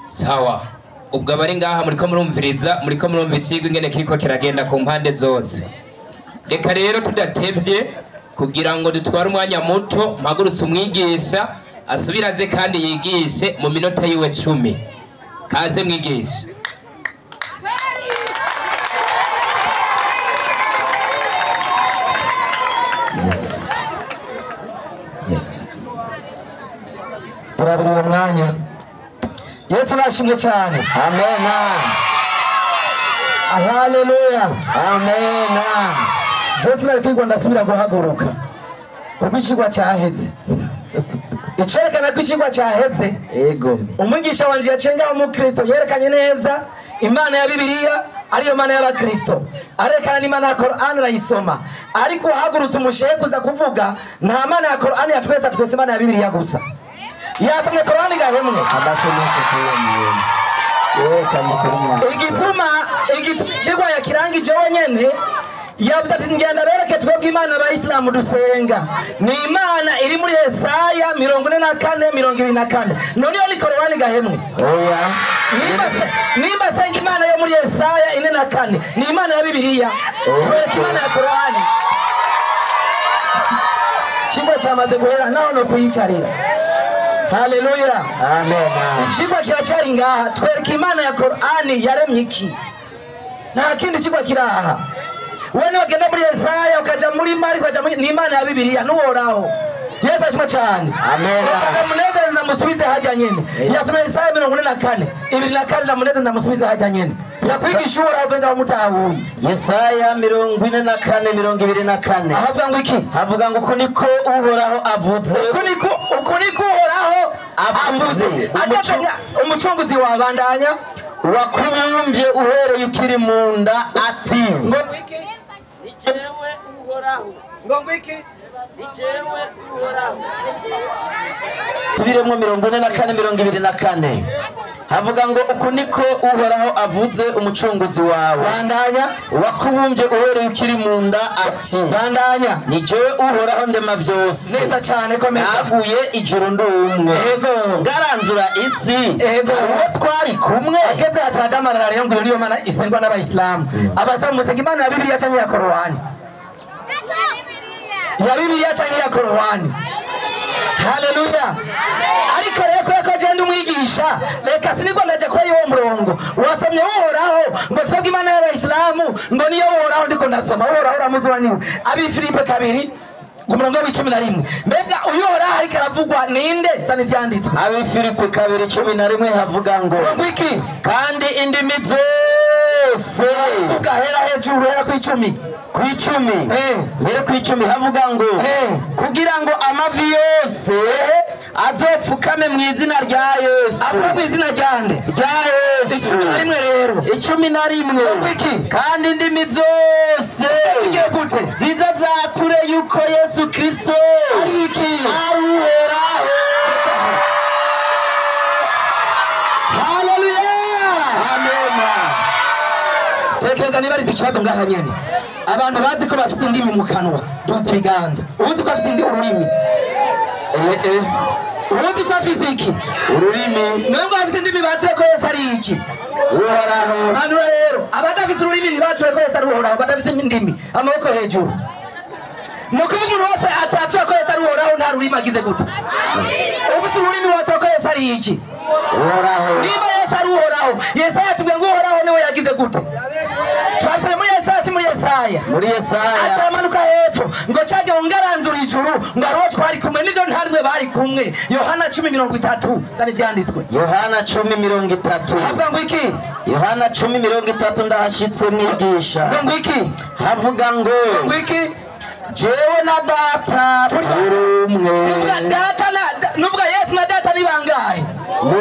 Sawa, ubwo abari ngaha muriko murumviriza, muriko murumva icigwa ingene kiriko kiragenda ku mpande zose. Reka rero tudatevye kugira ngo dutware umwanya muto, mpagurutse umwigisha asubire aze kandi yigishe mu minota yiwe 10. Kaze mwigisha. Yes. Yes. Turabira uwo mwanya. Yesu nashimwe cyane. Amen. Haleluya. Amen. Yesu narikigwa ndasubira guhaguruka. Kuko ikigwa cyaheze. Icerekana ko ikigwa cyaheze. Ego. Umwigisha wanje yacenga umukristo yerekanye neza Imana ya Bibiliya ariyo mana y'abakristo. Arekana n'Imana ya Qur'an arayisoma. Ariko hagurutse umushehe kuza kuvuga nta mana ya Qur'an yatweza twese Imana ya Bibiliya gusa. Yasomye Qur'an gahemwe. Abashoneshe kuyo. Igituma igikigwa yakirangije wenyene yavuze ati ngenda bereke twebwe Imana abayisilamu dusenga ni Imana iri muri Yesaya 44 24. None yo ni Qur'an gahemwe. Oya. Nimba senga Imana yo muri Yesaya 44 ni Imana ya Bibiliya. Twereke Imana ya Qur'an. Chingwa cyamaze guhera naho no kuyicarira. Haleluya. Amen. Ikigwa kiracyari ngaha twereke Imana ya Qur'an yaremye iki. Nta kindi kigwa kiraha. Wewe wagenda muri Yesaya ukaja muri Mariko ukaja muri ni Imana ya Bibiliya nuhoraho. Yesu ashimwe cyane. Amen. Ndamunezeza musubize hajya nyene. Yasoma Yesaya 44 24 ndamunezeza ndamusubize hajya nyene. Yakwigisha uhoraho venga mutahuye. Yesaya 44 24. Ahavuga ngo iki? Havuga ngo uko niko uhoraho avuze. Uko niko uhoraho avuze. Umucunguzi wabandanya wakubumbye uhereye ukiri mu nda ati ngo iki? Ni jewe uhoraho. Ngo iki? Ni jewe uhoraho. Tubiremo 44 24. Havuga ngo uku niko uhoraho avuze umucunguzi wawe. Bandanya wakubumbye uhereye ukiri mu nda ati bandanya ni jewe uhoraho ndema vyose. Neza cyane komeza. Naguye ijuru ndi umwe. Ego. Ngaranzura isi. Ego. Uwo twari kumwe. Ageze acadamarara rero ngo niyo mana isengwa n'abayisilamu. Abasaba musenga Imana ya Bibiliya canke ya Korowani. Ya Bibiliya canke ya Korowani. Haleluya. Ariko rero ko agenda umwigisha reka sinigwa ndaje kuri uwo murongo wasomye uhoraho ngo twebwe Imana y'abayisilamu ngo niyo uhoraho ndiko ndasoma uhoraho uramuzura niwe abi Filipe 2 umurongo w'11. Mbega uyohoraho ariko aravugwa ninde? Zana ivyanditswe. Abi Filipe 2:11 havuga ngo iki? Kandi indimi zose uvuga hera hejuru hera ku 10. Ku 10. Mbere ku 10 havuga ngo kugira ngo amavi yose azopfukame mu izina rya Yesu. Avuga mu izina ryande? Rya Yesu. 11 rero. 11. Iki? Kandi indimi zose zigiye gute? Ziza zature yuko Yesu Kristo ari iki? Ari uhoraho. Haleluya. Amen. Tekereza niba ari ikibazo ngaha nyene. Abantu bazi ko bafite indimi mu kanwa, duze ibiganza. Uzi ko afite indi ururimi. Uzi ko afite iki? Ururimi. Nubwo afite indimi batuye ko Yesu ari iki? Uhoraho. Bantu rero, abadafite ururimi ntibatuye ko Yesu ari uhoraho, badafite indimi, amaboko hejuru. Nuko umuntu wese atatuye ko Yesu ari uhoraho nta rurimi agize gute? Ufite ururimi watuye ko Yesu ari iki? Uhoraho. Niba Yesu ari uhoraho, Yesaya yatubwiye ngo uhoraho niwe yagize gute? Twasomye muri Yesaya si muri Yesaya. Muri Yesaya. Acamanuka hepfo ngo cage ungaranzura ijuru ngo ariwo twari kumwe nivyo ntarwe bari kumwe. Yohana 10:30 zari vyanditswe. Yohana 10:30. Havuga ngo iki? Yohana 10:30 ndahashitse mwigisha. Ngo iki? Havuga ngo ngo iki? Jewe na data turi umwe. Nuvuga data na nuvuga Yesu na data ni bangahe? Umwe.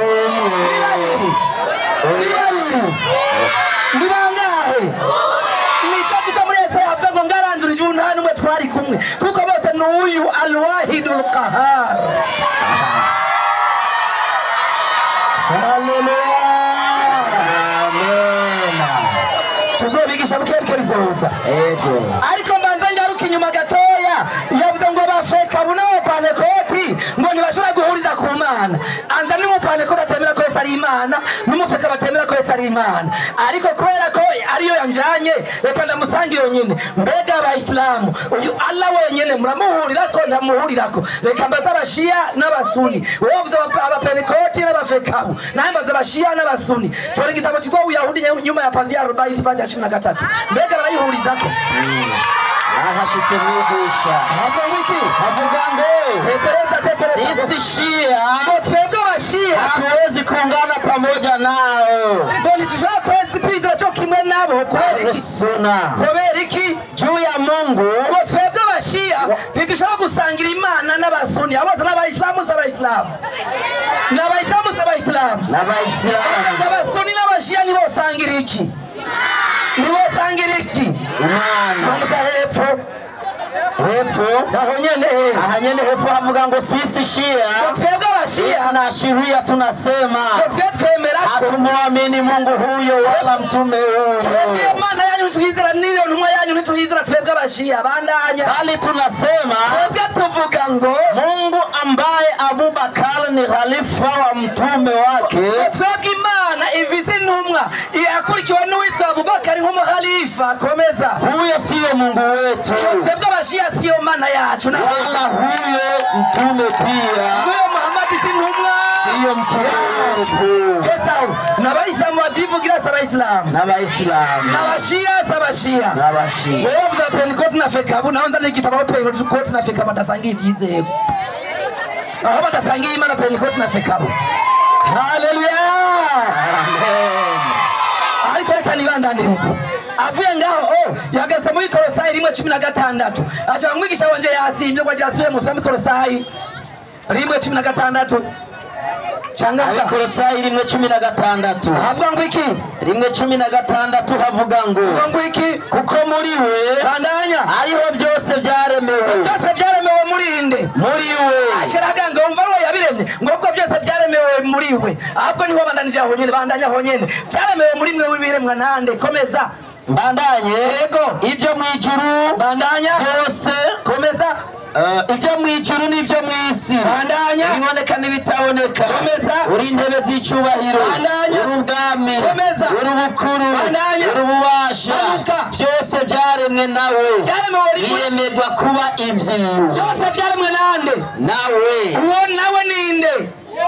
Ni babiri. Ni bangahe? Nico gito muri Yesaya havuga ngo ngaranzura ijuru nta n'umwe twari kumwe kuko bose n'uyu Alwahidul Qahar. Haleluya. Amen. Tuzobigisha buke bizoza. Ego. Ariko mbanza ngaruka inyuma gatoya yavuze ngo bafeka buna Pentekote ngo ntibashobora guhuriza ku Mana. Anza ni mu Pentekote Imana n'umufekabu atemera ko Yesu ari Imana, ariko kubera ko ariyo yanjanye reka ndamusange yonyene. Mbega abayisilamu uyu Allah wenyene muramuhurirako ntamuhurirako? Reka mbaze abashia n'abasuni, wewe uvuze abapentekoti n'abafekabu, nawe mbaze abashia n'abasuni. Tora igitabo cyitwa Uyahudi nyuma ya pazia 40 paji 23, mbega barayihurizako? Ahashitse mwigisha. Havuga wiki Havuga ngo tekereza tekereza. Sisi Shia Ngo twebwe abashia hatuwezi kuungana pamoja nao. Ngo ntitushobora kwizera cyo kimwe nabo. Kubera iki? Sunna Kubera iki? Juu ya Mungu. Ngo twebwe abashia ntidushobora gusangira Imana n'abasuni, abaza n'abayisilamu z'abayisilamu n'abayisilamu z'abayisilamu N'abayisilamu. Abasuni n'abashia nibosangira iki? Nibosangira iki? Imana. Manuka hepfo. Hepfo aho nyene. Aha nyene hepfo havuga ngo sisi Shia Ngo twebwe abashia na Shiria tunasema ngo twe twemera ko hatumuamini Mungu huyo wala mtume huyo, twebwe Imana yanyu ntituyizera n'iyo ntumwa yanyu ntituyizera twebwe abashia. Bandanya. Bali tunasema twebwe tuvuga ngo Mungu ambaye Abubakar ni khalifa wa mtume wake, ngo twebwe Imana ifise intumwa yakurikiwe n'uwitwa Abubakari nk'umukhalifa. Komeza. Huyo siyo Mungu wetu Twebwe abashia siyo mana yacu na wala huyo mtume pia n'uyo Muhammadi si intumwa siyo mtume wetu. Gezaho n'abayisilamu bavyivugira si abayisilamu N'abayisilamu n'abashia si abashia. N'abashia. Wewe uvuga Pentecost na Fekabu, naho nzana igitabo aho Pentecost na Fekabu badasangiye ivyizego, aho badasangiye Imana Pentecost na Fekabu. Haleluya. Amen. Ariko reka nibandanirize. Avuye ngaho yageze muri Kolosayi 1:16, aca mwigisha wanje yasimvye ngo agira asubire musome Kolosayi 1:16. Changamka. Abikolosayi 1:16. Havuga ngo iki? 1:16 havuga ngo ngo iki? Kuko muri we Bandanya. ariho byose byaremewe. Byose byaremewe muri nde? Muri we. Aceraga ngo umva ruwo yabiremye ngo ubwo byose byaremewe muri we, ahubwo niho bandanije aho nyene, bandanya aho nyene. Byaremewe muri mwe w'ibiremwa nande? Komeza. Bandanye. Yego. Ibyo mu ijuru Bandanya. byose. Komeza. Ibyo mu ijuru n'ibyo mu isi. Bandanya. Ibiboneka n'ibitaboneka. Komeza. Uri intebe z'icyubahiro. Bandanya. Uri ubwami. Komeza. Uri ubukuru. Bandanya. Uri ububasha. Manuka. Byose byaremwe nawe. Byaremewe rimwe. Biremerwa kuba ivyiwe. Byose byaremwe nande? Nawe. Uwo nawe ninde?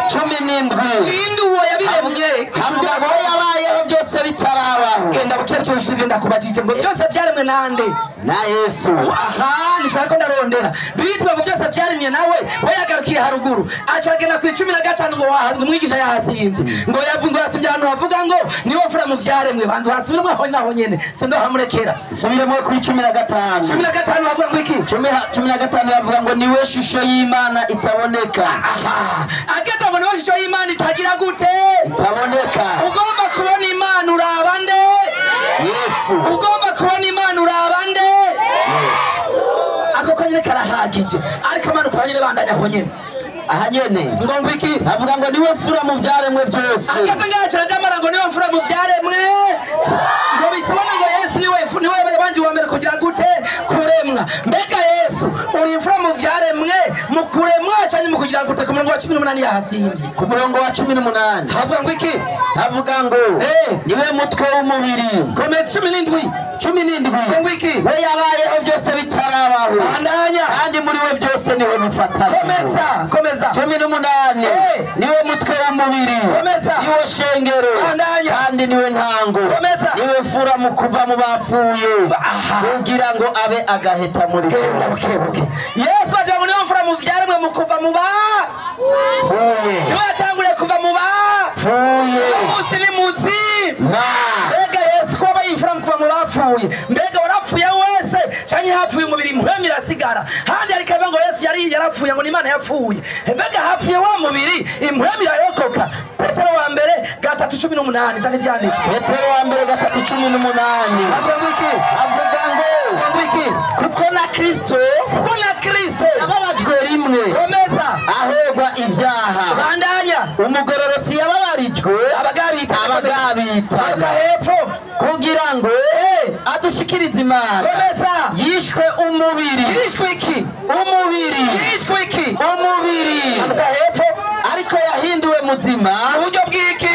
17. Ninde uwo yabiremye? Avuga ngo yabayeho byose bitarabaho. Genda buke buke ndakubajije ngo byose byaremwe nande? Na Yesu. Aha nishaka ko ndarondera bitwa ngo byose byaremye nawe, we yagarukiye haruguru acagenda ku 15 ngo umwigisha yahasimvye ngo yavuga yasimbye ahantu havuga ngo niwe mfura mu vyaremwe. Banzu hasubiremo aho naho nyene sindo hamurekera. Subiremo kuri 15. 15 havuga ngo iki? 15 havuga ngo niwe shusho y'Imana itaboneka. Aha ageta ngo niwe shusho y'Imana itagira gute? Itaboneka. Ugomba kubona Imana uraba nde? Yesu. Ugomba kubona Imana uraba nde? Ako konyene karahagije, ariko manuka nyene bandanya aho nyene. Aha nyene ngo ngwiki avuga ngo niwe mfura mu byaremwe byose. Akaza ngaca ndamara ngo niwe mfura mu byaremwe, ngo bisabana ngo Yesu niwe niwe yabanje wa mbere kugira gute? Kuremwa. Mbega Yesu uri imfura mu byaremwe mu kuremwa cyane mu kugira gute? Ku murongo wa 18 yahasimvye. Ku murongo wa 18 havuga ngo iki? Havuga ngo niwe mutwe w'umubiri. Komeza 17. 17 ngo iki? We yabayeho byose bitarabaho. Bandanya. Kandi muri we byose niwe mufatana. Komeza. Komeza. 18 niwe mutwe w'umubiri. Komeza. Niwe shengero. Bandanya. Kandi niwe ntango. Komeza. Niwe mfura mu kuva mu bapfuye. Kugira ngo abe agaheta muri genda bukebuke. Yesu aje ngo niwe mfura mu vyaremwe mu kuva mu bapfuye. Niwe yatanguriye kuva mu bapfuye. Umunsi ni muzima. Mbega Yesu ko abaye imfura mu kuva mu bapfuye, mbega warapfuye wese canke hapfuye umubiri impwemu irasigara? Handi ariko ngo Yesu yari yarapfuye ngo ni Imana yapfuye. Mbega hapfuye wa mubiri impwemu irarokoka? Petero wa mbere 3:18 zani vyanditswe. Petero wa mbere 3:18 avuga ngo iki? Avuga ngo iki? Kuko na Kristo, kuko na Kristo yababajwe rimwe. Komeza. Ahogwa ibyaha. Bandanya. Umugororotsi yababarijwe abagabita abagabita hepfo kugira ngo adushikirize Imana. Komeza. Yishwe umubiri. Yishwe iki? Umubiri. Yishwe iki? Umubiri. Hepfo. Ariko yahinduwe muzima uburyo bw'iki?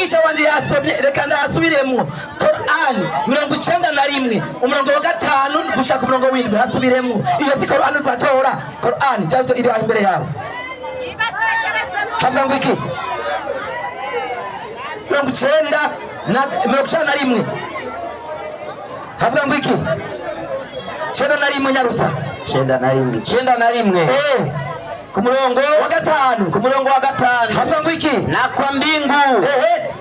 Umwigisha wanje yasomye, reka ndasubiremo. Qur'an 91 umurongo wa 5 gushaka umurongo w'indwi, hasubiremo. Iyo si Qur'an uri kwatora. Qur'an cyangwa iri aho imbere yawe. Havuga ngo iki? 91. Havuga ngo iki? 91 nyarutsa. 91. 91. Ku murongo wa 5. Ku murongo wa 5. Havuga ngo iki? Na kwa mbingu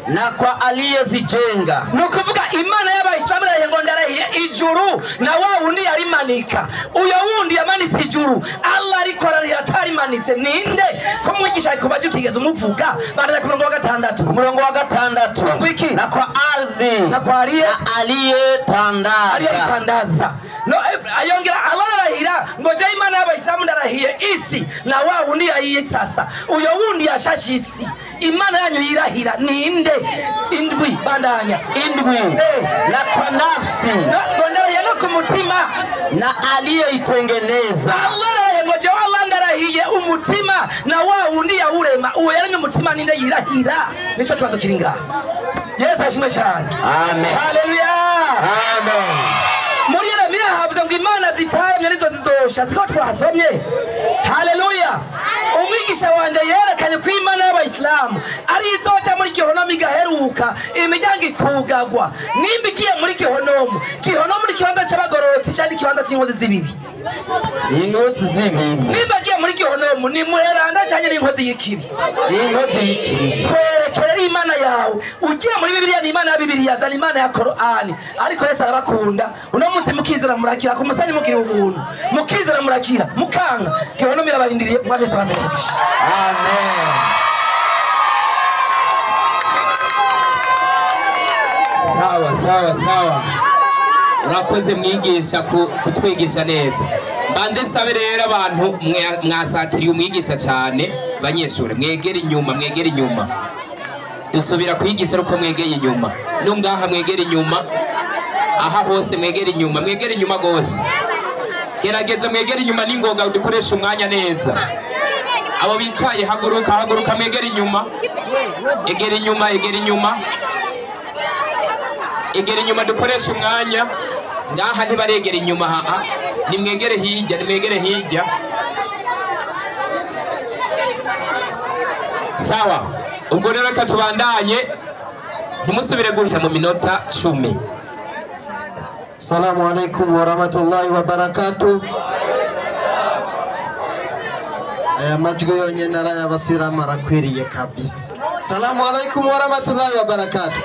na kwa aliyezijenga. Nukuvuga Imana y'Abayisilamu ngo ndarahiye ijuru na wa wundi yarimanika. Uyo wundi yamanitse ijuru, Allah ariko ararira atarimanitse. Ninde? Ko mwigisha kubaje utigeze umuvuga. Baraza ku murongo wa 6. Ku murongo wa 6. Ngo iki? Na kwa ardhi na kwa aliyetandaza. Aliyetandaza. No, ayongera Allah ararahira ngo je Imana y'Abayisilamu ndarahiye isi na wa wundi yayisasa. Uyo wundi yashashe isi. Imana yanyu yirahira ninde? Indwi bandanya. Indwi. Na kwa nafsi. Na ndarahiye no ku mutima na aliyeitengeneza. Allah ndarahiye ngo je Allah ndarahiye umutima na wa wundi yawurema. Uwo yaremye umutima ninde yirahira? Nico kibazo kiri ngaha. Yesu ashimwe cyane. Amen. Haleluya. Amen. Muri Yeremiya havuze ngo Imana zitayemye nizo zizosha. Siko twasomye. Haleluya. Umwigisha wanje yerekanye ko Imana y'Abayisilamu ari izoja muri gihonomu igaheruka, imiryango ikugagwa. Nimba igiye muri gihonomu, gihonomu ni ikibanza c'abagororotsi canke ikibanza c'inkozi z'ibibi. Inkozi z'ibibi. Nimba agiye muri gihonomu ni muheranda canke n'inkozi y'ikibi. Inkozi y'ikibi. Twerekere Imana yawe. Ugiye muri Bibiliya ni Imana ya Bibiliya, zana Imana ya Korani. Ariko Yesu arabakunda. Uno munsi mukizera murakira, ku musanyi mugira ubuntu. Mukizera murakira, mukanga. Gihonomu irabarindiriye, mwami Yesu aramugisha. Amen. Sawa sawa sawa. Urakoze mwigisha kutwigisha neza. Mbanze sabe rero abantu mwasatiriye umwigisha cyane, banyeshure mwegere inyuma, mwegere inyuma. Dusubira kwigisha uko mwegeye inyuma. Nungaha mwegere inyuma. Aha hose mwegere inyuma, mwegere inyuma gose. Gerageza mwegere inyuma n'ingoga dukoresha umwanya neza. Abo bicaye haguruka, haguruka mwegere inyuma. Egere inyuma, egere inyuma. Egere inyuma dukoresha umwanya. Ngaha ntibaregera inyuma ha. Nimwegere hirya, nimwegere hirya. Sawa. Ubwo rero reka tubandanye. Ntimusubire gutya mu minota 10. Salamu alaikum warahmatullahi wabarakatuh. Aya majwi yonyene ari ay'abasilamu arakwiriye kabisa. Salamu alaikum warahmatullahi wabarakatuh.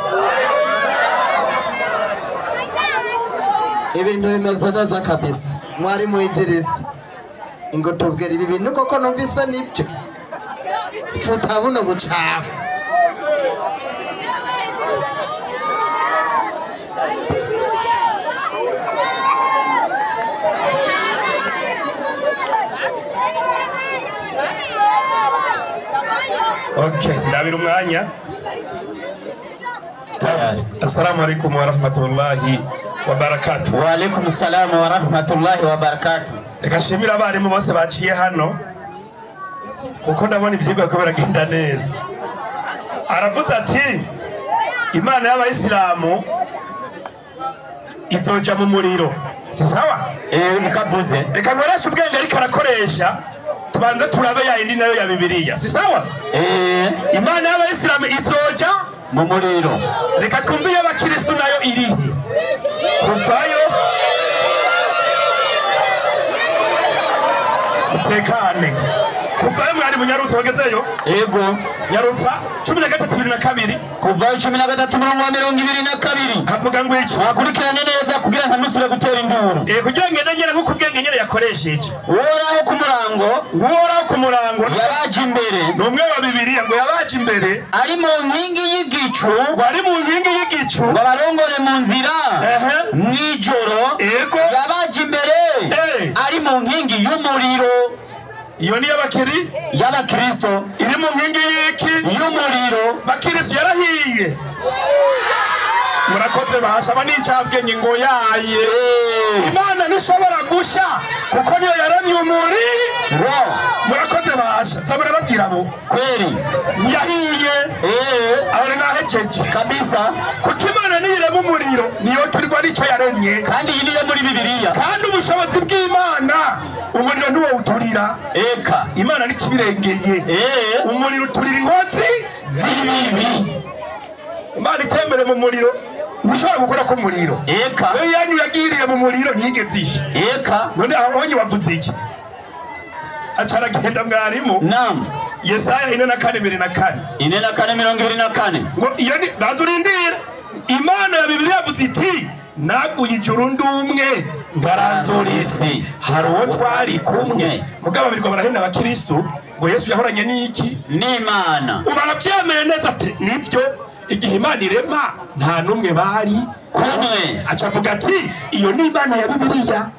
Ibintu bimeze neza kabisa. Mwarimu Idrisa, ingo tubwira ibi bintu koko numvise nibyo. Futa buno bucafu. Okay, ndabira umwanya. Assalamu alaikum warahmatullahi wabarakatuh. Wa alaikum salam wa rahmatullahi wa barakatuh. Reka shimira abarimu bose baciye hano kuko ndabona ivyigwa ko biragenda neza. Aravuze ati Imana y'Abayisilamu izoja mu muriro. Si sawa? Nikavuze. Reka nkoreshe ubwenge ariko arakoresha. Tubanze turabe ya indi nayo ya Bibiliya. Si sawa? Imana y'Abayisilamu izoja mu muriro. Reka twumve y'abakirisu nayo irihe. Kuvayo utekane. Kuvayo mwari munyarutsa wagezeyo? Yego. Nyarutsa 13:22. Kuvayo 13:22. Havuga ngo iki? Wakurikirane neza kugira ntamusubire gutera induru. Kugira ngende nyene nkuko ubwenge nyene yakoresheje. Uhoraho ku murango, uhoraho ku murango yabaje imbere. Ni umwe wa Bibiliya ngo yabaje imbere. Ari mu nkingi y'igicu, wari mu nkingi y'igicu, ngo abarongore mu nzira mw'ijoro. Yego. Yabaje imbere ari mu nkingi y'umuriro. Iyo ni y'abakiri? Y'abakristo. Iri mu nkingi y'iki? Y'umuriro. Bakristo yarahiye. Murakoze bahasha banicabwenye ngo yaye. Imana ntishobora gusha kuko niyo yaramye umuriro. Murakoze. Basha zabura babwira bo kweli yahiye aho nahejeje kabisa kuko Imana niyirema umuriro niyo turirwa n'icyo yaremye kandi iyi niyo muri Bibiliya kandi ubushobozi bw'Imana umuriro ntiwo uturira eka Imana nikibirengeye umuriro uturira inkozi z'ibibi Imana itemere mu muriro ushobora gukora ko muriro eka we yanyu yagiriye mu muriro ntiyigeze isha eka none aho onye wavuze iki acara genda mwarimu naam Yesaya 44:24 44:24 ngo iyo ni bazurindira Imana ya Bibiliya yavuze iti naguye ijuru ndumwe ngaranzura isi hari uwo twari kumwe mugabo babirwa barahenda abakirisu ngo Yesu yahoranye n'iki n'Imana ubarabyemeye neza ati nibyo igihe Imana irema nta numwe bari kumwe acavuga ati iyo ni Imana ya Bibiliya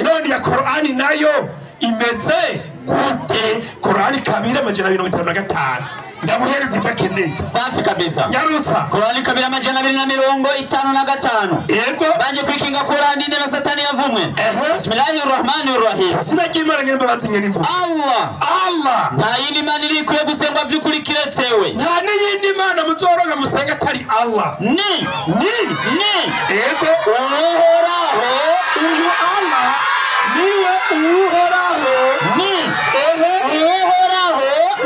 none ya Korani nayo imeze gute Korani 255 ndamuhereza ibyo akeneye safi kabisa nyarutsa Korani 255 yego banje kwikinga Korani na Satani yavumwe Bismillahir Rahmanir Rahim sinagira Imana ngemba nyene Allah Allah nta yindi mana iri ikwiye gusengwa by'ukuri kiretse we nta n'iyindi mana muzoronka musenga atari Allah ni ni ni yego uhoraho uyu Allah niwe uhoraho ni ehe uhoraho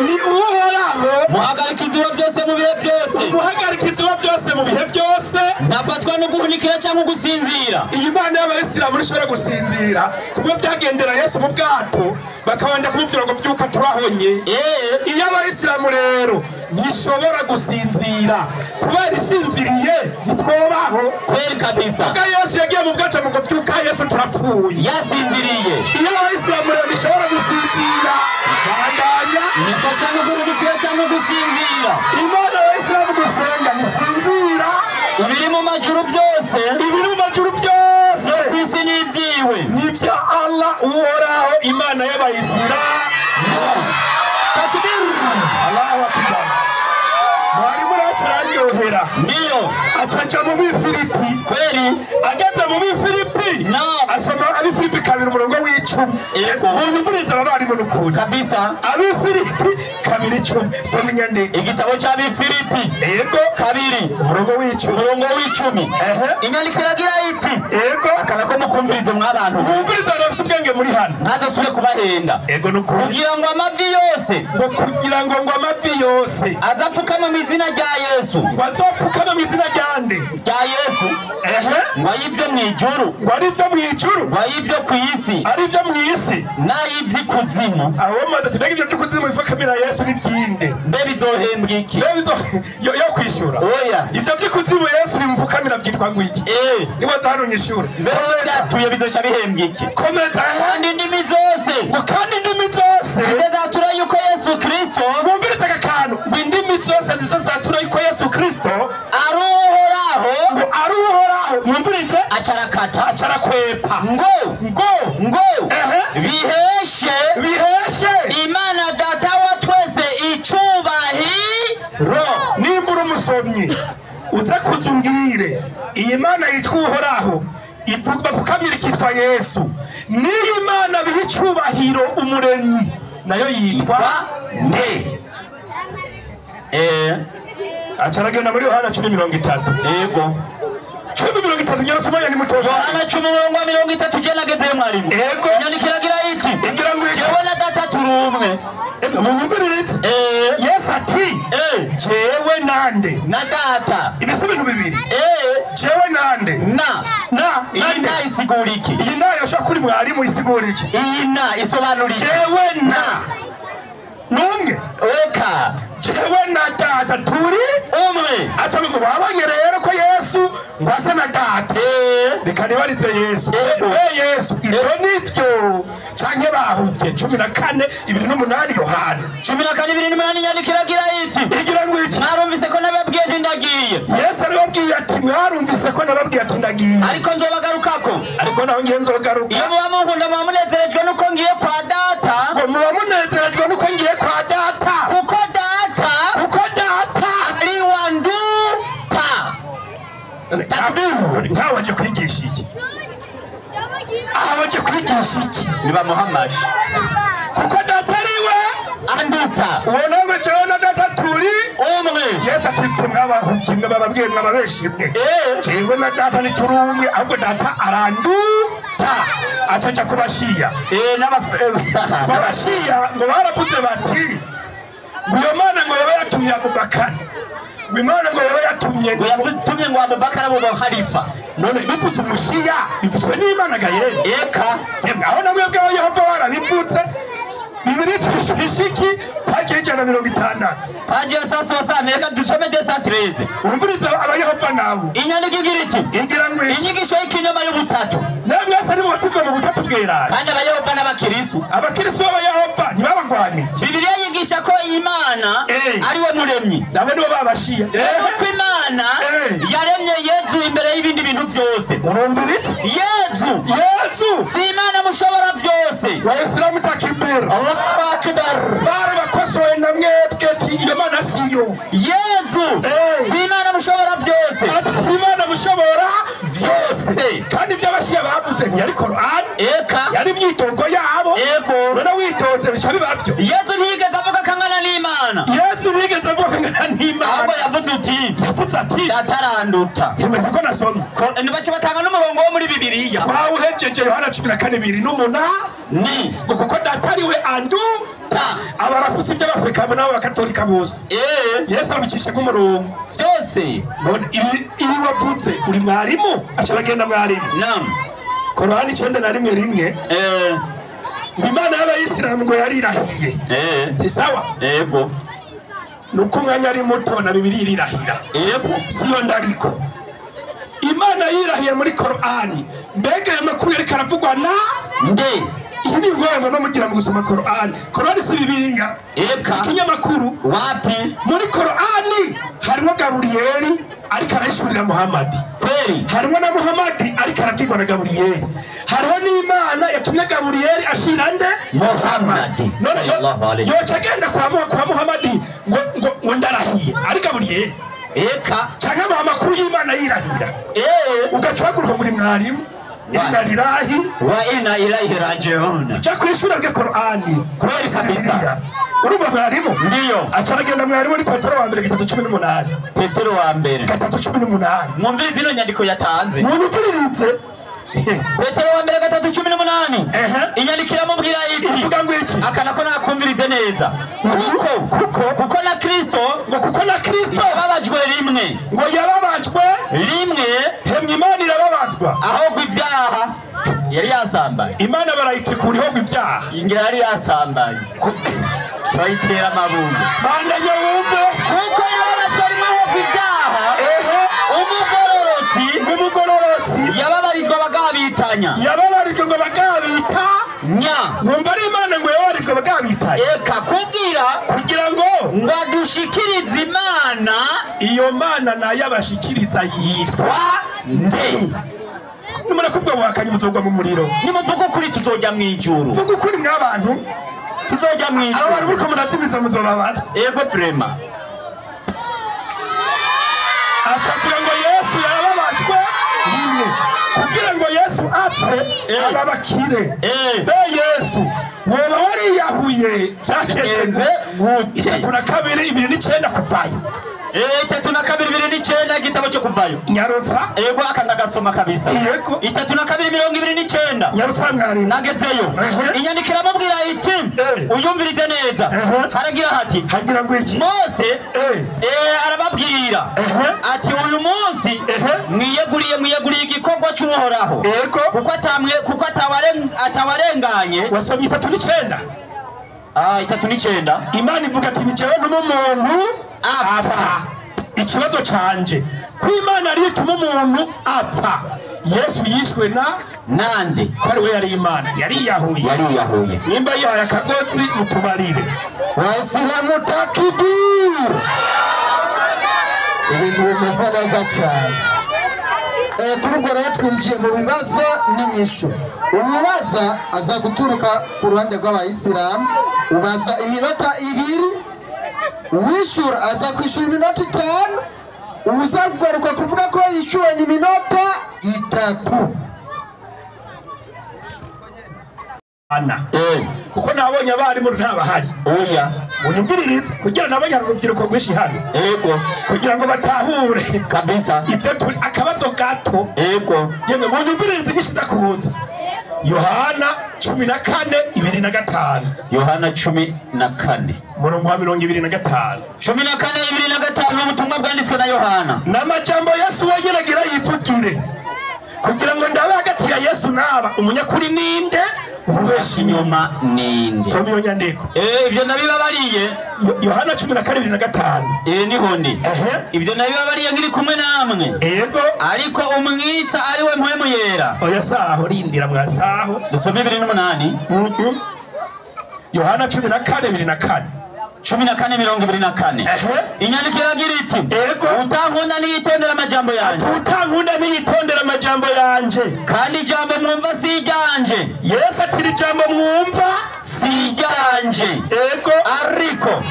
ni uhoraho muhagarikizi wa byose mu bihe byose muhagarikizi wa byose mu bihe byose ntafatwa no guhunikira cyangwa gusinzira iyi Mana y'abayisilamu ntishobora gusinzira kumwe byagendera Yesu mu bwato bakabanda kumubwira ngo vyuka turahonye iyo abayisilamu rero ntishobora gusinzira kubera isinziriye ntitwobaho kweli kabisa ubwo Yesu yagiye mu bwato ngo vyuka Yesu turapfuye yasinziriye iyo abayisilamu rero ntishobora gusinzira bandanya ntifatwa no guhunikira cyangwa gusinzira Imana y'abayisilamu gusenga ntisinzira ibiri mu majuru byose ibiri mu majuru byose ku isi n'ibyiwe nibyo Allah uhoraho Imana y'abayisilamu takbir Allahu akbar mwarimu araryohera ndiyo acaja mu Bifilipi kweli ageze mu Bifilipi no asoma Abifilipi 2:10 yego munyumvirize abarimu n'ukuri kabisa Abifilipi 2:10 soma inyandiko igitabo cy'Abifilipi yego 2:10 ehe inyandiko iragira iti yego akana ko mukumvirize mwabantu mwumvirize abantu ubwenge muri hano ntazasubire kubahenda yego n'ukuri kugira ngo amavi yose ngo kugira ngo amavi yose azapfukame mu izina rya Yesu ngo azopfukame mu izina rya nde rya Yesu ehe ngo ayivyo mu ijuru ngo ari ibyo mu ijuru ngo ayivyo ku isi ari ibyo mu isi n'ay'ivy'ikuzimu aho maze ati mbega ibyo by'ikuzimu bifakamira Yesu ni byinde mbe bizohembwa iki mbe bizo yo kwishura oya ibyo by'ikuzimu Yesu bimupfukamira byitwa ngo iki niba hano nyishure mbe byatuye bizosha bihembwa iki komeza kandi indimi zose ngo kandi indimi zose zizatura yuko Yesu Kristo mwumvirize aka kantu ngo indimi zose zizatura yuko Yesu Kristo ari uhoraho ngo ari uhoraho mwumvirize acarakata acarakwepa ngo ngo ngo ehe biheshe biheshe Imana data wa twese icubahiro nimba uri umusomyi uze kuza umbwire iyi Mana yitwa uhoraho bapfukamira ikitwa Yesu niyo Imana biha icubahiro umuremyi nayo yitwa nde acaragenda muri Yohana 10:30 yego 10:30 nyarutse ni muto Yohana 10:30 je nagezeyo mwarimu yego inyandiko iragira iti igira ngo jewe na data turi umwe mumvirize Yesu ati jewe nande na data ibisi ibintu bibiri jewe nande na na iyi na isigura iki iyi na yoshobora kuri mwarimu isigura iki iyi na isobanura iki jewe na numwe eka jewe na data turi umwe aca ngo wabonye rero ko Yesu ngo asa na data reka nibarize Yesu Yesu ibyo nibyo canke bahuvye 14:28 Yohana 14:28 inyandiko iragira iti igira ngo iki mwarumvise ko nababwiye nti ndagiye Yesu arababwiye ati mwarumvise ko nababwiye ati ndagiye ariko nzobagarukako ariko naho ngiye nzogaruka iyo muba munkunda muba munezerejwe nuko ngiye kwa data ngo muba munezerejwe nuko ngiye kwa data kuko data kuko data ari wanduta nkawe waje kwigisha iki aha waje kwigisha iki nibamuha amashi kuko data ari we data. Uwo nawe jewe na data turi umwe. Yesu ati mwabahuvye mwe bababwiye mwababeshimwe. Jewe na data ntituri umwe, ahubwo data aranduta. Acaca kubashiya. Babashiya ngo baravuze bati ngo iyo mana ngo yaba yatumye Abubakari, ngo imana ngo yaba yatumye ngo yatumye ngo Abubakari abo khalifa. None bipfutse umushiya bipfutswe n'Imana ga yeye. Eka aho namwe bwawe Yehova warabipfutse. Bibiri twishiki paje 160 paje ya 160. Reka dusome 213. Umviriza abayehova nabo. Inyandiko igira iti igira ngo inyigisho y'ikinyoma y'ubutatu. Namwe mwese ni mubatizwa mu butatu bwerana. Kandi abayehova n'abakirisu. Abakirisu b'abayehova ntibabagwanye. Bibiliya yigisha ko Imana ari we muremyi. Nabo nibo babashiya. Ko Imana yaremye Yezu imbere y'ibindi bintu byose. Urumviritse? Yezu. Yezu si Imana mushobora byose. Wayisilamu takbir. Allahu akbar. Bare bakosoye na mwebwe ati iyo mana siyo. Yezu si Imana mushobora byose. Ati si Imana mushobora byose. Kandi by'abashiya bavuze ntiyari Korani. Eka yari imyitozo yabo. Ego. None witonze bica bibavyo. Yezu ntiyigeze avuga ko angana n'Imana. Yezu ntiyigeze avuga ko angana n'Imana. Ahubwo yavuze uti yavuze ati data aranduta. Yemeze ko nasomye. Nibace batanga n'umurongo wo muri Bibiliya. Wawuhejeje Yohana 14:8 ni ngo kuko data ari we anduta. Abarafusi by'Abafrika bo n'abakatolika bose. Yesu abicisha nk'umurongo. Byose. None ibi wavutse uri mwarimu aca aragenda mwarimu. Naam. Korani 91:1 Imana y'abayisilamu ngo yarirahiye. Si sawa? Yego. Nuko umwanya ari muto na Bibiliya irirahira. Yego. Siyo ndariko. Imana yirahiye muri Korani. Mbega aya makuru yariko aravugwa na nde? Iyi ni ingorane bamugira mu gusoma Korani. Korani si Bibiliya. Eka. Ikinyamakuru. Wapi? Muri Korani harimo Gaburiyeli ariko arahishurira Muhammad. Kweli. Harimo na Muhammad ariko arabwirwa na Gaburiyeli. Hariho n'Imana yatumye Gaburiyeli ashira nde? Muhammad. Sallallahu alayhi. Yoca agenda kwa Muhammad ngo ndarahiye. Ari Gaburiyeli. Eka. Canke amuha amakuru y'Imana yirahira. Ugaca uhaguruka muri mwarimu. Inna lillahi wa inna ilaihi rajiun. Ja kwishura rya Korani. Kweli kabisa. Urumva mwarimu? Ndiyo. Aca aragenda mwarimu muri Petero wa mbere 3:18. Petero wa mbere 3:18. Mwumvirize ino nyandiko yatanze. Mwumvirize. Petero wa mbere 3:18. Inyandiko iramubwira iti. Ivuga ngo iki? Akana ko nakumvirize neza. Kuko na Kristo, ngo kuko na Kristo yababajwe rimwe. Ngo yababajwe rimwe. Hemwe Imana irababazwa. Ahogwa ibyaha. Yari yasambaye. Imana barayitikura ihogwa ibyaha. Ingira yari yasambaye. Turayitera amabuye. Bandanya wumve. Kuko yababajwe rimwe ahogwa ibyaha. Umugororotsi. Umugororotsi. Yababarijwe abagabitanya. Yababarijwe ngo bagabita. Nya. Numva ari Imana ngo yababarijwe bagabitanya. Eka kugira ngo adushikirize Imana. Iyo Mana nayo abashikiriza yitwa nde? Nimara kubwa buhakanyi muzogwa mu muriro. Nimuvuga ukuri tuzojya mu ijuru. Vuga ukuri mwabantu tuzojya mu ijuru. Abo bantu muriko murazimiza muzobabaza. Ego vrema. Aca kugira ngo Yesu yarababajwe rimwe. Kugira ngo Yesu apfe ababakire. Be Yesu woba wariyahuye byagenze gute? 32:29 kuvayo. 32:29 igitabo cyo kuvayo. Nyarutsa. Ego akanda gasoma kabisa. Yego. 32:29. Nyarutsa mwarimu. Nagezeyo. Inyandiko iramubwira iti uyumvirize neza. Haragira hati. Hagira ngo iki? Mose arababwira ati uyu munsi mwiyeguriye igikorwa cy'Uhoraho. Yego. Kuko atawarenganye. Wasomye 39. 39. Imana ivuga ati ni jewe n'umuntu apfa. Ikibazo canje ko Imana ari ituma umuntu apfa. Yesu yishwe na nande? Ko ari we yari Imana, yari yahuye. Yari yahuye. Nimba yihaye akagozi mutubarire. Waislamu takbir. Ibintu bimeze neza cyane. Kuri ubwo rero twinjiye mu bibazo n'inyishu. Ububaza aza guturuka ku ruhande rw'abayisilamu, ubaza iminota 2, uwishura aza kwishura iminota 5, uza kugaruka kuvuga ko yishyuwe ni iminota 3. Kuko nabonye abarimu ntabahari. Oya. Unyumviriritse kugira nabonye urubyiruko rwinshi hano. Yego. Kugira ngo batahure kabisa. Ibyo turi akabazo gato. Yego. Yemwe munyumviriritse gishiza kuza. Yohana 14:25. Yohana 14. Murongo wa 25. 14:25 ubutumwa bwanditswe na Yohana. N'amajambo Yesu wenyine agira yivugire. Kugira ngo ndabe hagati ya Yesu naba umunyakuri ninde ubeshi inyuma ninde. Soma iyo nyandiko. Ivyo nabibabariye. Yohana 14:25. Niho ndi. Ivyo nabibabariye nkiri kumwe namwe. Yego. Ariko umwitsa ari we Mpwemu Yera. Oya saho rindira mwa saho. Dusome 28. Yohana 14:24. 14:24. Inyandiko iragira iti: Yego. Utankunda niyitondera amajambo yanje. Utankunda niyitondera amajambo yanje. Kandi ijambo mwumva si iryanje. Yesu ati ijambo mwumva si iryanje. Yego. Ariko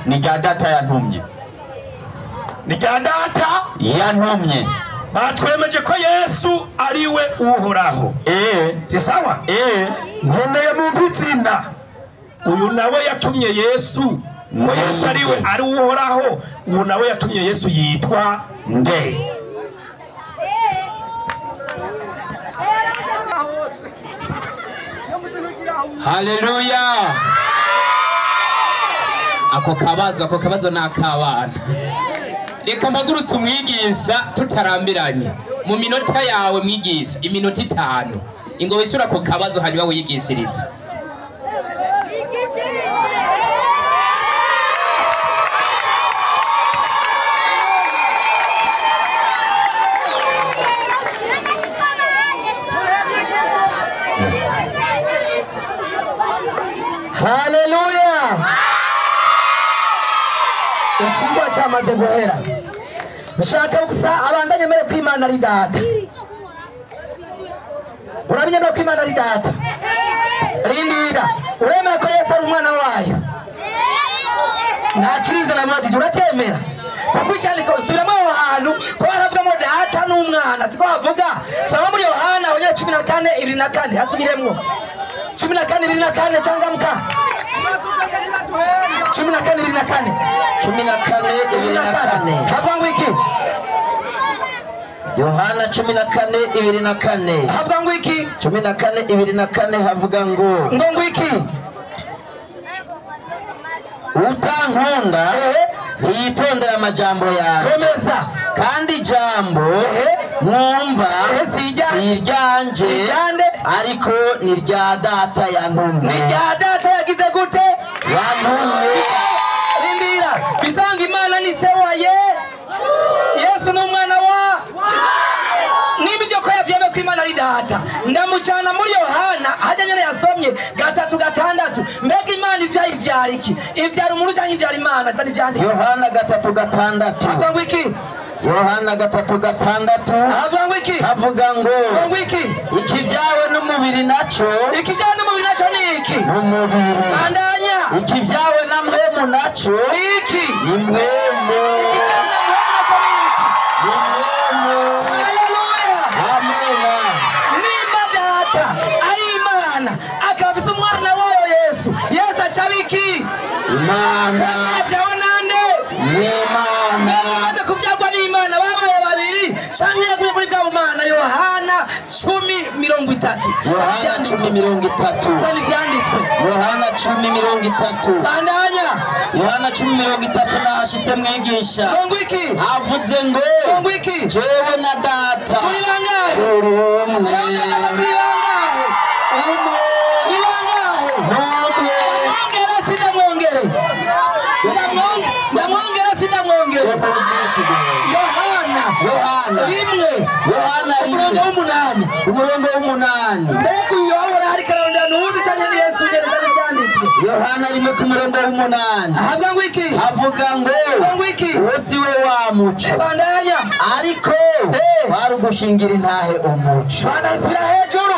ni rya data yantumye. Ni rya data yantumye. Batwemeje ko Yesu ari we Uhoraho. Si sawa? Nkeneye mu izina. Uyu nawe yatumye Yesu. Ko Yesu ari we ari Uhoraho. Uyu nawe yatumye Yesu yitwa nde? Haleluya. Ako kabazo nakabana. Reka mpagurutse umwigisha tutarambiranye. Mu minota yawe mwigisha iminota 5. Ingo wishyura ako kabazo hanyuma wiyigishirize. Haleluya. Ikigwa cyamaze guhera. Nshaka gusa abandanye mere ko Imana ari data. Uramenye ko Imana ari data. Rindira. Uremera ko Yesu ari umwana wayo. Ntakiriza na mwazi uracyemera. Kuko icyandiko subiramo aho hantu ko haravugamo data n'umwana siko havuga. Soma muri Yohana 14:24 hasubiremwo. 14:24 changamka. 14:24. 14:24. Havuga ngo iki? Yohana 14:24. Havuga ngo iki? 14:24 havuga ngo ngo iki? Utankunda ntiyitondera amajambo yawe. Komeza. Kandi ijambo mwumva si iryanje ariko ni rya data yantumye. Ni rya data yagize gute? Yantumye. Rindira. Bisanga Imana ni se wa Yesu ni umwana wa niba ibyo ko yavyemeye ko Imana ari data. Ndamucana muri Yohana hajya nyene yasomye 3:6. Mbega Imana ivyara iki? Ivyara umuntu cyangwa ivyara Imana? Zani vyandike. Yohana 3:6. Avuga ngo iki? Yohana 3:6. Avuga ngo iki? Avuga ngo iki? Ikibyawe n'umubiri naco. Ikibyawe n'umubiri naco ni iki? N'umubiri. Bandanya. Ikibyawe na mpwemu naco ni iki? Ni mpwemu. Ikibyawe na mpwemu naco ni iki? Ni mpwemu. Haleluya. Amena. Nimba data ari Imana akaba afise umwana wayo Yesu. Yesu aca iki? Imana. Abyawe nande? Ni Imana. Amaze kuvyagwa n'Imana babaye babiri canke yaguye muri bwa bumana. Yohana 10:30. Yohana 10:30. Sani vyanditswe. Yohana 10:30. Bandanya. Yohana 10:30 nahashitse mwigisha. Ngo iki? Avuze ngo iki? Jewe na data turi bangahe? Turi umwe. Jewe na data turi bangahe? Umwe. Ni bangahe? Umwe. Ndamwongere sindamwongere. Ndamwongere sindamwongere. Yohana 1. Yohana 1:8. Ku murongo w'8. Mbega uyu yahora ariko ararondera n'uwundi canke ni Yesu nyene kandi vyanditswe. Yohana 1 ku murongo w'8. Avuga ngo iki? Avuga ngo iki? Uwo si we wa muco. Bandanya. Ariko wari ugushingira intahe umuco. Bandasubira hejuru.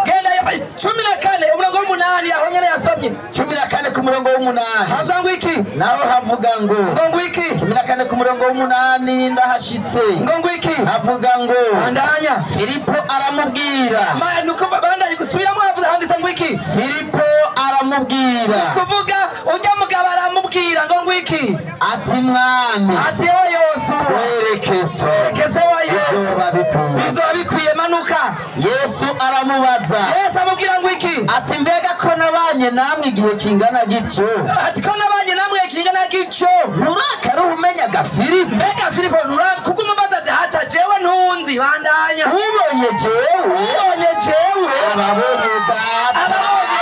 Genda 14 umurongo w'8 aho nyene yasomye. 14 ku murongo w'8. Havuga ngo iki? Naho havuga ngo iki? 14 ku murongo w'8 ndahashitse. Ngo iki? Havuga ngo bandanya. Filipo aramubwira. Nuko bandanya gusubiramo havuze handitse ngo iki? Filipo aramubwira. Kuvuga ujya mugabo aramubwira ngo ngwiki? Ati mwami, ati yewe Yosuwa, twereke so, twereke se wa Yesu, bizoba bikwiye. Bizoba bikwiye. Manuka. Yesu aramubaza. Yesu amubwira ngo iki? Ati mbega ko nabanye namwe igihe kingana gityo, ati ko nabanye namwe kingana gityo, nturakare umenyaga Filipo? Mbega Filipo, kuguma umbaza data, jewe ntunzi. Bandanya. Ubonye jewe, ubonye jewe, ababonye data. Ababonye.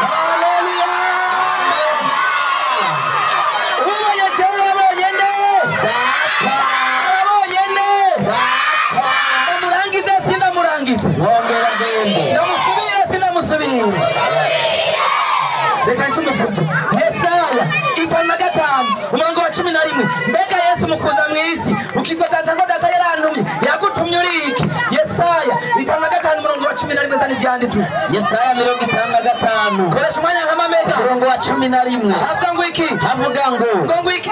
Haleluya. Ubonye jewe abonye nde? Data. Ababonye nde? Data. Ndamurangize sindamurangize? Wongera gende. Ndamusubire sindamusubire? Reka ncumufuvye. Yesaya 55 umurongo wa 11. Mbega Yesu mukuza mw'isi ukitwa data ngo data yarantumye, yagutumye uri iki? Yesaya 55 umurongo wa 11 zani vyanditswe. Yesaya 55. Koresha umwanya nk'amamega. Umurongo wa 11. Havuga ngo iki? Havuga ngo ngo iki?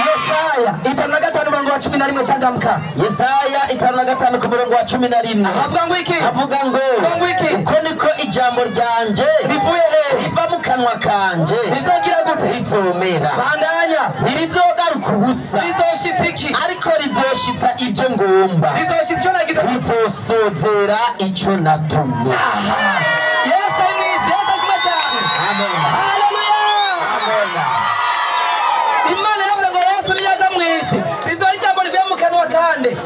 Yesaya 55 umurongo wa 11 changamka. Yesaya 55 ku murongo wa 11. Havuga ngo iki? Havuga ngo ngo iki? Uko niko ijambo ryanje rivuye he? Riva mu kanwa kanje. Rizogira gute? Rizomera. Bandanya. Ntirizogaruka ubusa. Rizoshitsa iki? Ariko rizoshitsa ibyo ngomba. Rizoshitsa icyo nagize. Rizosozera icyo natumye. Yesu ari mw'isi. Yesu ashimwe cyane. Amen. Haleluya. Amen. Imana yavuze ngo Yesu niyaza mw'isi rizora ijambo rivuye mu kanwa kande?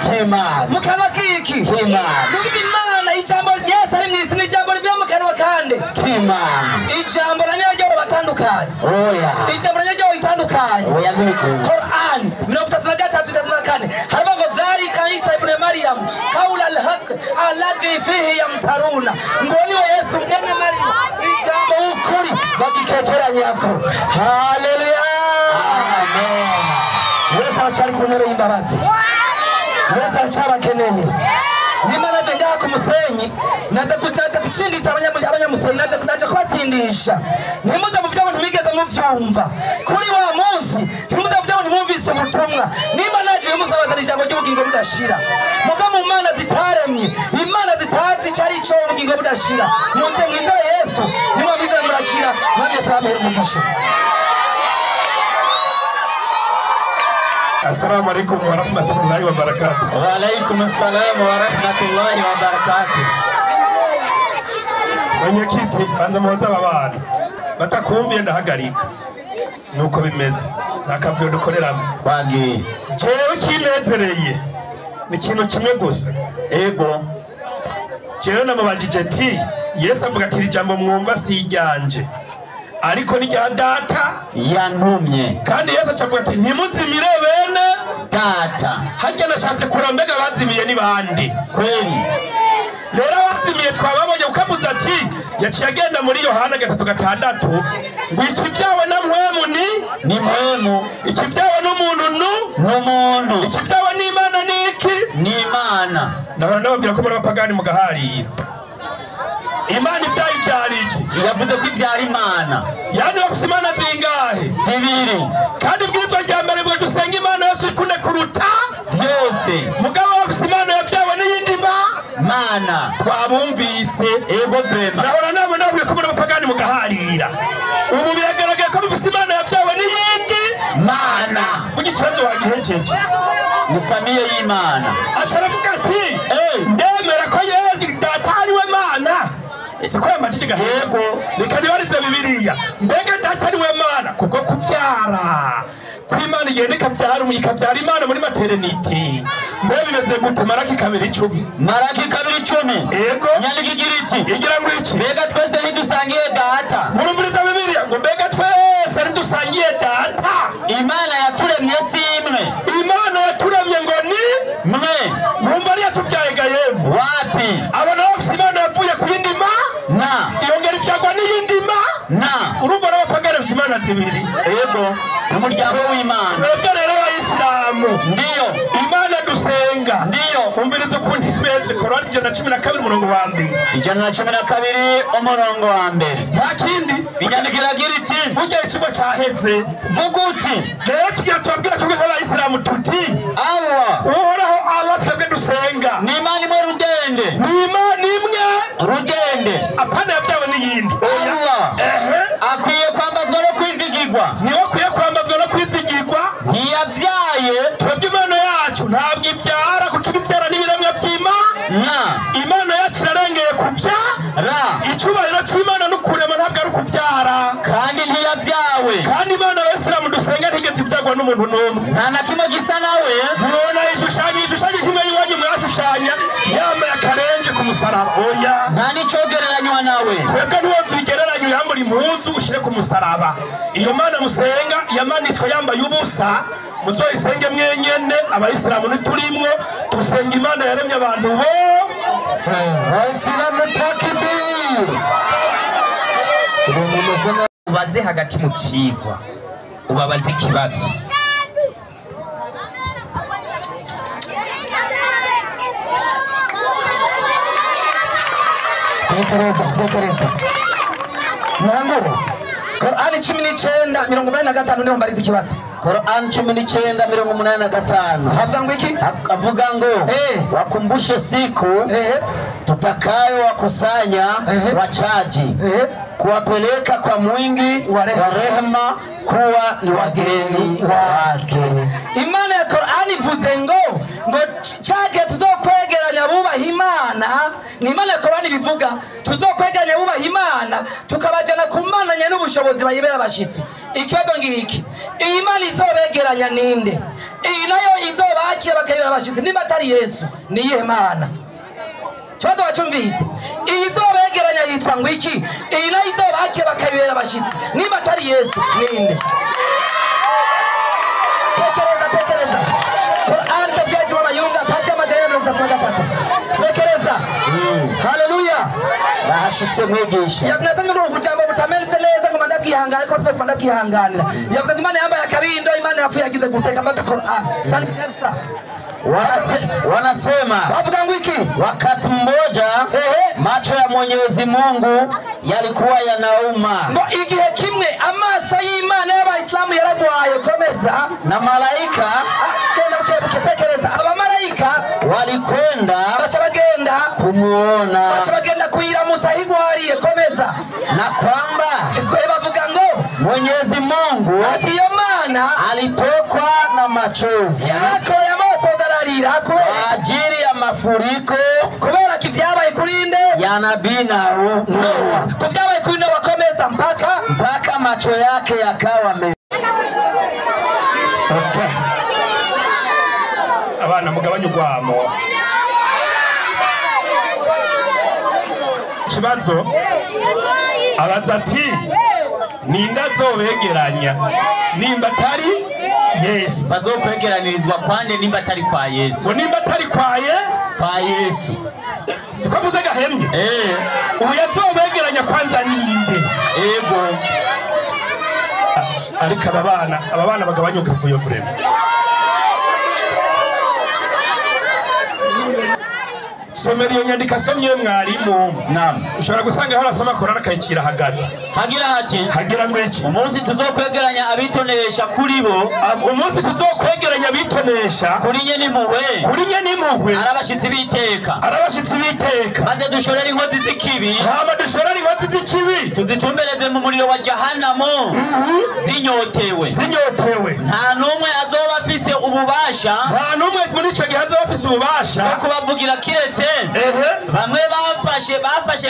K'Imana. Mu kanwa k'iki? K'Imana. Nuvuga Imana ijambo Yesu ari mw'isi ni ijambo rivuye mu kanwa kande? K'Imana. Ijambo na nyaryo batandukanye. Oya. Ijambo na nyaryo bitandukanye. Oya ntibikunda. Qur'an 33 34 haravuga ngo dhalika Isa ibn Maryam qaula al-haq alladhi fihi yamtaruna, ngo niwe Yesu mwene Maryam ijambo ukuri bagikekeranyako. Haleluya. Amen. Yesu aracari ku ntebe y'imbabazi. Yesu aracabakeneye. Nimba naje ngaha ku musenyi, naza gutsindisha abanyamusenyi, naza kubatsindisha. Ntimuze muvuge ngo ntibigeze muvyumva. Kuri wa munsi ntimuze muvuge ngo ntimwumvise ubutumwa. Nimba naje uyu munsi abazana ijambo ry'ubugingo budashira. Muve mu mana zitaremye, imana zitazi ico ari co ubugingo budashira. Muze mwizere Yesu, nimwamwizera murakira, mwamye turamuhera umugisha. Assalamu alaikum wa rahmatullahi wa barakatuh. Wa alaikum assalam wa rahmatullahi wa barakatuh. Mwenyekiti, banza muhoza aba bantu batakumviye ndahagarika. Nuko bimeze, nta kavuyo dukoreramo. Twagiye. Jewe kinezereye ni ikintu kimwe gusa. Ego. Jewe namubajije ati Yesu avuga ati iri jambo mwumva si iryanje, ariko ni rya data yantumye. Kandi Yesu acavuga ati ntimuzimire bene data. Harya nashatse kuraba mbega abazimiye ni bande kweli. Rero abazimiye twababonye kuko avuze ati yaciye agenda muri Yohana 3:6 ngo ikibyawe na mpwemu ni mpwemu, ikibyawe n'umuntu n'umuntu, ikibyawe n'Imana ni iki? Ni Imana. Nahora ndababwira ko muri abapagani mugaharira. Imana ibyaye ibyara iki? Yavuze ko ibyara Imana. Yani bafise Imana zingahe? Zibiri. Kandi ibwirizwa rya mbere ngo dusenge Imana yose ikunde kuruta vyose. Mugabo bafise Imana yabyawe n'iyindi Mana. Twabumvise. Ego vrema. Nahora namwe nabwiye ko muri abapagani mugaharira. Ubu biragaragaye ko mufise Imana yabyawe n'iyindi Mana. Burya ikibazo wagihejeje. Ni famiye y'Imana. Aca aravuga ati ndemera ko Yesu data ari we Mana. Siko yambajije gahego. Reka nibarize Bibiliya. Mbega data ari we Mana kubwo kubyara. Kw'Imana igenda ikabyara ikabyara Imana muri maternity. Mbe bimeze gute? Maraki 2:10. Maraki 2:10. Ego. Nyandiko igira iti. Igira ngo iki? Mbega twese ntidusangiye data. Murumviriza Bibiliya ngo mbega twese ntidusangiye data. Imana yaturemye si imwe. Imana yaturemye ngo ni mwe. Mwumva ari yatubyaye ga yemwe. Wapi? Abo nabo bafise Imana yavuye ku yindi ma na. Yongera ibyagwa n'iyindi ma na. Urumva n'abapagani bafise Imana zibiri. Ego. Umuryango w'Imana. Twebwe rero abayisilamu ndiyo Imana dusenga ndiyo. Umviriza ukuntu imeze. Korani 112 umurongo wa mbere. 112 umurongo wa mbere. Nta kindi. Inyandiko iragira iti burya ikigo caheze. Vuga uti rero tugira tubabwira twebwe nk'abayisilamu tuti Allah Uhoraho Allah twebwe dusenga. yacu ntabwo ibyara kuko ibibyara n'ibiremwa by'Imana. Imana yacu irarengeye kubyara. Icyubahiro cy'Imana no kurema ntabwo ari ukubyara. Kandi ntiyabyawe. Kandi Imana abayisilamu dusenga ntigeze ibyagwa n'umuntu n'umwe. Nta na kimwe gisa nawe. Mubona igishushanyo igishushanyo kimwe iwanyu mwashushanya yambaye akarenje ku musaraba. Oya. Nta n'icyogereranywa nawe. Twebwe ntiwonze uyigereranye uyambura impuzu ushyire ku musaraba. Iyo Mana musenga yamanitswe yambaye ubusa, muzoyisenge mwenyene. Abayisilamu ntiturimwo, dusenga Imana yaremye abantu bose. Abayisilamu takbir. Ubaze hagati mu cigwa, ubabaze ikibazo. Tekereza. Nangure. Qur'ani 19:85 niho mbariza ikibazo. Qur'an 19:85. Havuga ngo iki? Avuga ngo wakumbushe siku tutakayo wakusanya wachaji kuwapeleka kwa mwingi wa rehema kuwa ni wageni wake. Imana ya Qur'ani ivuze ngo cyagihe tuzokwegeranya bubaha Imana, ni Imana ya Qur'ani bivuga tuzokwegeranya bubaha Imana tukabajana ku Mana nye n'ubushobozi bayibera abashitsi. Ikibazo ngiki, iyi Imana izobegeranya ninde? Iyi nayo izobakira bakayibera abashitsi niba atari Yesu, ni iyihe Mana? Kibazo bacumvise. Iyi izobegeranya yitwa ngo iki? Iyi nayo izobakira bakayibera abashitsi niba atari Yesu, ninde? Tekereza. Qur'an tafsiri ya Mayunga pacha majana 33. Tekereza. Haleluya. Bahashitse mwigisha. Yakunatanga ngo kujamba butameze neza ngo mandabwihangane ko sio mandabwihanganira. Yavuze Imana yambaye akabindo, Imana yapfuye yagize guteka mata Qur'an. Wanasema bavuga ngo iki? Wakati mmoja macho ya Mwenyezi Mungu yalikuwa yanauma. Ngo igihe kimwe amaso y'Imana y'Abayisilamu yaragwaye. Komeza. Na malaika genda uketekereza. Abamalaika walikwenda baca bagenda kumuona, baca bagenda kuyiramutsa higwariye. Komeza. Na kwamba bavuga ngo Mwenyezi Mungu ati iyo Mana alitokwa na machozi yarakoye amaso ararira kwa ajili ya mafuriko kubera kivyabaye kurinde ya nabii Noa. Kuvyabaye kurinde wakomeza mpaka macho yake yakawa meupe. Okay. Abana mugabanye ugwamo. Kibazo abaza ati ninda azobegeranya nimba atari Yesu? Bazokwegeranirizwa kwande nimba atari kwa Yesu? Ngo nimba atari kwa Yesu. Siko mvuze gahemye? Ubu yazobegeranya kwanza ninde? Ego. Ariko aba bana bagabanyuka vuyo kurema. Somera iyo nyandiko asomye mwarimu. Naam. Ushobora gusanga aho arasoma Qur'an akayicira hagati. Hagira hati. Hagira ngo iki? Umunsi tuzokwegeranya abitonesha kuri bo. Umunsi tuzokwegeranya abitonesha kuri nye n'impuhwe. Kuri nye n'impuhwe. Arabashitsi biteka. Arabashitsi biteka. Maze dushorere inkozi z'ikibi. Hama dushorere inkozi z'ikibi. Tuzitumbereze mu muriro wa Jahanamu. Zinyotewe. Zinyotewe. Nta numwe azoba afise ububasha. Nta numwe muri ico gihe azoba afise ububasha. Bwo kubavugira kiretse bamwe bafashe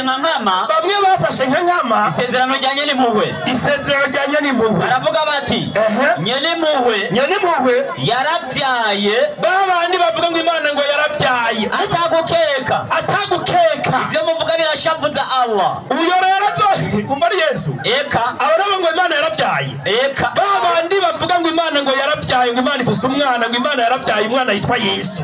nka nkama. Bamwe bafashe nka nkama. Isezerano rya nyenimpuhwe. Isezerano rya nyenimpuhwe. Baravuga bati nyenimpuhwe. Nyenimpuhwe yarabyaye. Babandi bavuga ngo Imana ngo yarabyaye. Atagukeka. Atagukeka. Ivyo muvuga birashavuza Allah. Uyo rero umva ari Yesu. Eka. Abaravuga ngo Imana yarabyaye. Eka. Babandi bavuga ngo Imana ngo yarabyaye, ngo Imana ifise umwana, ngo Imana yarabyaye umwana yitwa Yesu.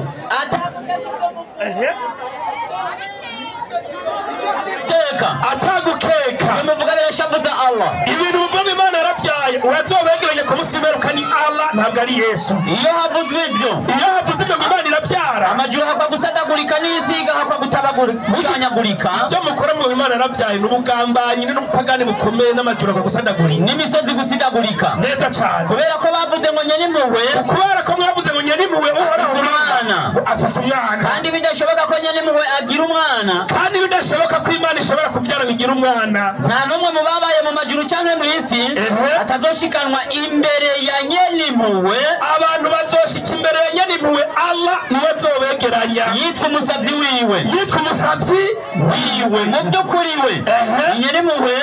Atagukeka. Muvuga birashavuza Allah. Ibintu muvuga Imana yarabyaye, urazobegeranye ku munsi w'imperuka ni Allah ntabwo ari Yesu. Iyo havuzwe ivyo, iyo havuzwe ibyo ngo Imana irabyara, amajuru hagwa gusadagurika. gutabagurika n'isi igahakwa gushanyagurika. Ibyo mukora mu Imana yarabyaye n'ubugambanyi n'ubupagani bukomeye n'amajuru gusadagurika n'imisozi gusidagurika. Neza cyane. Kubera ko bavuze ngo nyenimpuhwe, kubera ko mwavuze ngo nyenimpuhwe Uhoraho umwana afise umwana, kandi bidashoboka ko nyenimpuhwe agira umwana, kandi bidashoboka ko Imana ishobora kubyara ngo igire umwana. Nta n'umwe mu babaye mu majuru canke mu isi atazoshikanwa imbere ya nyenimpuhwe. Abantu bazoshika imbere ya nyenimpuhwe Allah niwe azobegeranya. Yitwa umusavyi wiwe, yitwa umusavyi wiwe. Mu by'ukuri we nyenimpuhwe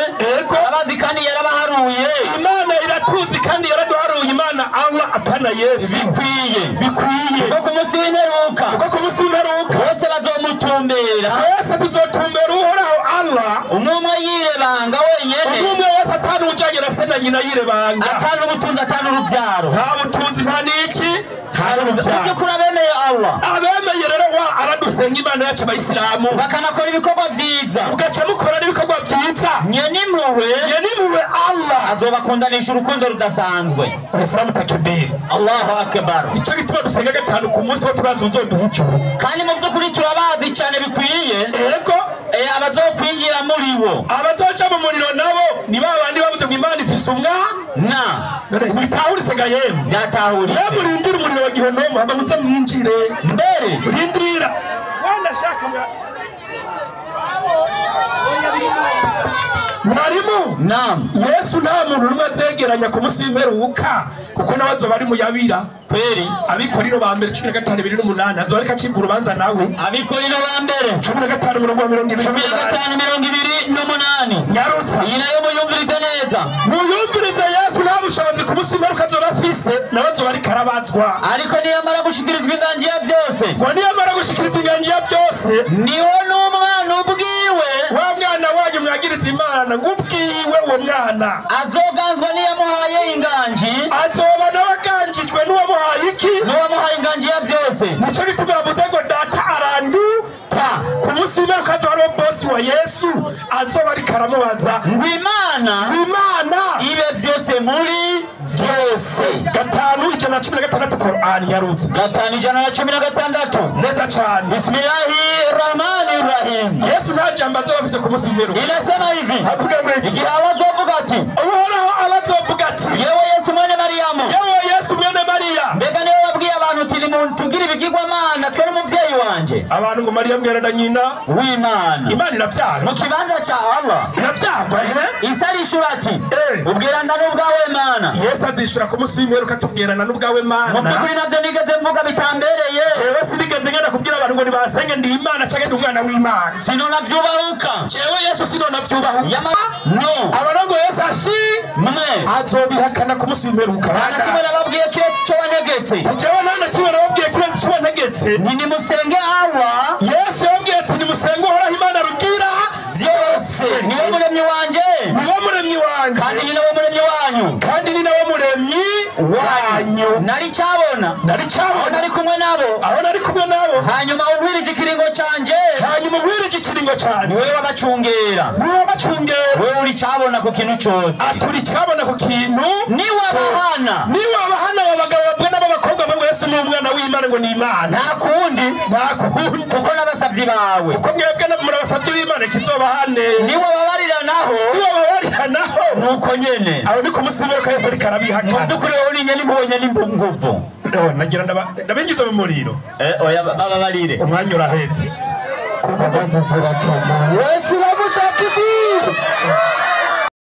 abazi kandi yarabaharuye. Imana iratuzi kandi yaraduharuye. Imana Allah apana Yesu. Bikwiye, bikwiye ko ku munsi w'imperuka, ko ku munsi w'imperuka bose bazomutumbera, bose tuzotumbera Uhoraho Allah. Umwe yirebanga wenyene, umwe wese atanu ujanye na se na nyina yirebanga, atanu ubutunzi atanu urubyaro, nta butunzi nta niki nta urubyaro. By'ukuri abemeye Allah, abemeye rero wa aradusenga Imana yacu abayisilamu, bakanakora ibikorwa vyiza, ugaca mukora n'ibikorwa vyiza. Nyenimpuhwe, nyenimpuhwe Allah azobakundanisha urukundo rudasanzwe. Isilamu takbir, Allahu akbar. Icyo gituma dusenga gatanu ku munsi wo turazi uzoduha ijuru, kandi mu by'ukuri turabazi cyane bikwiye. Ego abazokwinjira muri wo, abazoja mu muriro nabo ni babandi bavuze ngo Imana ifise umwana. Ntibitahuritse ga yemwe, byatahuritse. Mwe murindira umuriro wa gihonomu hama muze mwinjire mbere. Rindira wanashaka mwarimu. Naam. Yesu nta muntu n'umwe azegeranya ku munsi w'imperuka, kuko nawe azoba ari muyabira kweri. Abikorino ba mbere 15:28 azoba ariko acibwa urubanza nawe. Abikorino ba mbere 15:28 Nyarutsa. Iyi nayo muyumvirize neza, muyumvirize. Yesu nta bushobozi ku munsi w'imperuka azoba afise, nawe azoba ariko arabazwa. Ariko niyamara gushikirizwa inganji ya byose, ngo niyamara gushikirizwa inganji ya byose, niho n'umwana ubwiwe, wa mwana wanyu mwagiriza Imana ngubwiwe, uwo mwana azoganzwa n'iyamuhaye inganji, azoba nawe aganjijwe n'uwamuhaye iki? N'uwamuhaye inganji ya byose. Nico gituma bavuze ngo data aranduta. Ku munsi w'imperuka azoba ariwo bosi wa Yesu, azoba ariko aramubaza ngo Imana, Imana ibe byose muri byose. 5:116 Qur'an. Nyarutse 5:116. Neza cyane. Bismillahi Rahmani Rahim. Yesu nta jambo azoba afise ku munsi w'imperuka. Inasema hivi, avuga ngo igihe abazovuga ati, Uhoraho abazovuga ati, yewe Yesu mwene Mariyamu, yewe Yesu mwene Mariya, mbega niwe wabwiye abantu uti nimutugire ibigirwamana twe n'umuvyeyi wanje. Abantu ngo Mariya mwene na nyina w'Imana. Imana irabyara mu kibanza ca Allah irabyagwa. Isa arishura ati, ubwirana n'ubwawe Mana. Yesu azishura ku munsi w'imperuka tubwirana n'ubwawe Mana. Mu by'ukuri navyo nigeze mvuga bitambereye. Jewe sinigeze ngenda kubwira abantu ngo nibasenge ndi Imana canke ndi umwana w'Imana. Sinonavyubahuka. Jewe Yesu sinonavyubahuka. No. Abantu ngo Yesu ashimwe azobihakana ku munsi w'imperuka. Nta kimwe nababwiye kiretse ico wantegetse. Jewe nta na kimwe nababwiye kiretse ico wantegetse. Ni nimusenge Allah. Yesu yababwiye ati nimusenge Uhoraho Imana rugira byose. Niwe muremyi wanje, niwe muremyi wanje, kandi ni nawe muremyi wanyu, kandi ni nawe muremyi wanyu. Nari cyabona, nari cyabona, nari kumwe nabo, aho nari kumwe nabo. Hanyuma ubwirije ikiringo canje, hanyuma ubwirije ikiringo canje, niwe wabacungera, niwe wabacungera. Wewe uri cyabona ku kintu cyose, aturi cyabona ku kintu. Niwe abahana, niwe abahana abagabo babwe n'abakobwa bamwe. Yesu ni umwana w'Imana ngo ni Imana. Nta kundi, nta kundi, kuko n'abasavyi bawe, kuko mwebwe murabasavyi b'Imana kizobahane. Niwe babarira naho, niwe babarira naho. Nuko nyene aho ni ku munsi w'imperuka Yesu ariko arabihakana. Mu by'ukuri wowe uri nyene impuhwe n'impunguvu. Nagira ndabinjiza mu muriro. Oya bababarire, umwanya urahetse. Waislamu takbir.